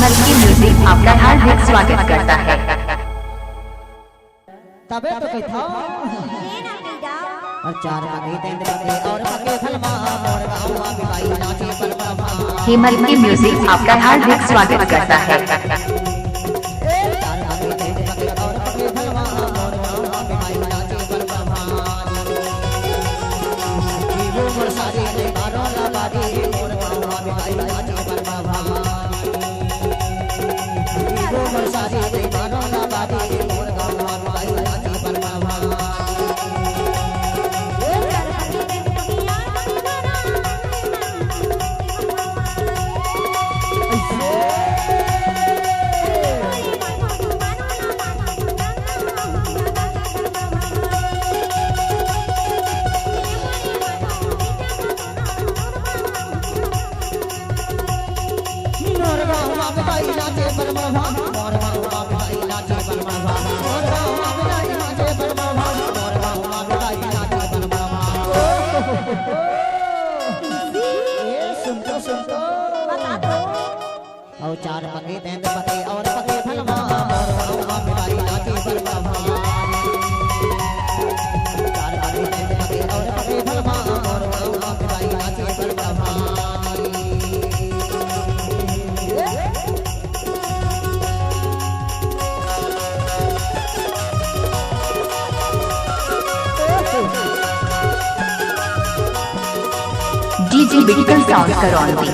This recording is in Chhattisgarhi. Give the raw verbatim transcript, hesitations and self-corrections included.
मल्टी म्यूजिक आपका हार्दिक स्वागत करता है। तबे तो कहता। और चार पके, तीन पके, और पके फलमा, मोर गाँव मा बिकाई नाचे फलमा। हे मल्टी म्यूजिक आपका हार्दिक स्वागत करता है। ए, सुन तो, सुन तो। बता दो। अउ चार पके, तीन पके, और पके फलमा, मोर गाँव मा बिहारी नाचे फलमा। चार पके, तीन पके, और पके फलमा, मोर गाँव मा बिहारी नाचे फलमा। DJ Bittal sound Karaundi.